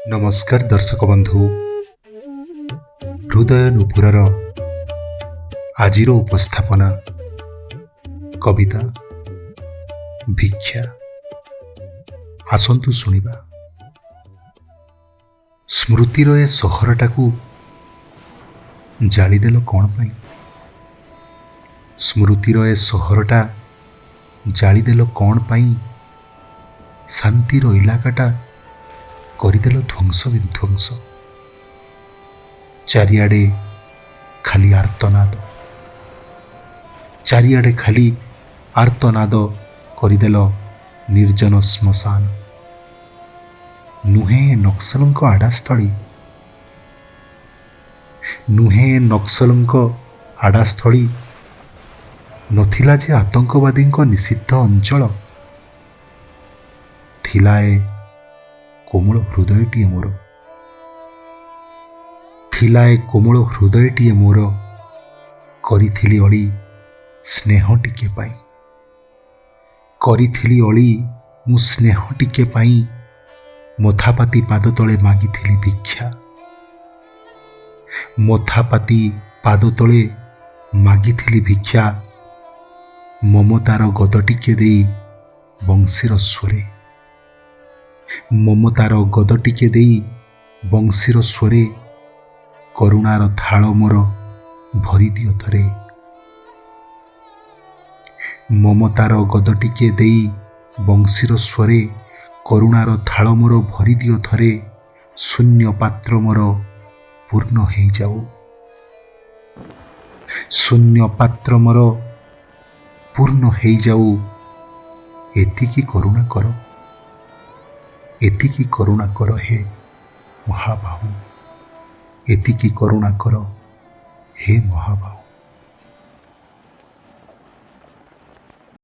ନମସ୍କାର ଦର୍ଶକ ବନ୍ଧୁ, ହୃଦୟ ନୂପୁରର ଆଜିର ଉପସ୍ଥାପନା କବିତା ଭିକ୍ଷା। ଆସନ୍ତୁ ଶୁଣିବା। ସ୍ମୃତିର ଏ ସହରଟାକୁ ଜାଳିଦେଲ କ'ଣ ପାଇଁ? ସ୍ମୃତିର ଏ ସହରଟା ଜାଳିଦେଲ କ'ଣ ପାଇଁ? ଶାନ୍ତିର ଇଲାକାଟା କରିଦେଲ ଧ୍ୱଂସ ବିଧ୍ୱଂସ। ଚାରିଆଡ଼େ ଖାଲି ଆର୍ତ୍ତନାଦ, ଚାରିଆଡ଼େ ଖାଲି ଆର୍ତ୍ତନାଦ, କରିଦେଲ ନିର୍ଜନ ଶ୍ମଶାନ। ନୁହେଁ ଏ ନକ୍ସଲଙ୍କ ଆଡ଼ାସ୍ଥଳୀ, ନୁହେଁ ଏ ନକ୍ସଲଙ୍କ ଆଡ଼ାସ୍ଥଳୀ, ନଥିଲା ଯେ ଆତଙ୍କବାଦୀଙ୍କ ନିଷିଦ୍ଧ ଅଞ୍ଚଳ। ଥିଲା ଏ କୋମଳ ହୃଦୟଟିଏ ମୋର, ଥିଲା ଏ କୋମଳ ହୃଦୟଟିଏ ମୋର, କରିଥିଲି ଅଳି ସ୍ନେହ ଟିକେ ପାଇଁ। କରିଥିଲି ଅଳି ମୁଁ ସ୍ନେହ ଟିକେ ପାଇଁ, ମଥାପାତି ପାଦ ତଳେ ମାଗିଥିଲି ଭିକ୍ଷା। ମଥାପାତି ପାଦ ତଳେ ମାଗିଥିଲି ଭିକ୍ଷା, ମମତାର ଗଦ ଟିକେ ଦେଇ ବଂଶୀର ସ୍ୱରେ। ମମତାର ଗଦ ଟିକେ ଦେଇ ବଂଶୀର ସ୍ୱରେ, କରୁଣାର ଥାଳ ମୋର ଭରିଦିଅ ଥରେ। ମମତାର ଗଦ ଟିକେ ଦେଇ ବଂଶୀର ସ୍ୱରେ, କରୁଣାର ଥାଳ ମୋର ଭରିଦିଅ ଥରେ, ଶୂନ୍ୟ ପାତ୍ର ମୋର ପୂର୍ଣ୍ଣ ହେଇଯାଉ। ଶୂନ୍ୟ ପାତ୍ର ମୋର ପୂର୍ଣ୍ଣ ହେଇଯାଉ, ଏତିକି କରୁଣା କର, ଏତିକି କରୁଣା କର ହେ ମହାବାହୁ, ଏତିକି କରୁଣା କର ହେ ମହାବାହୁ।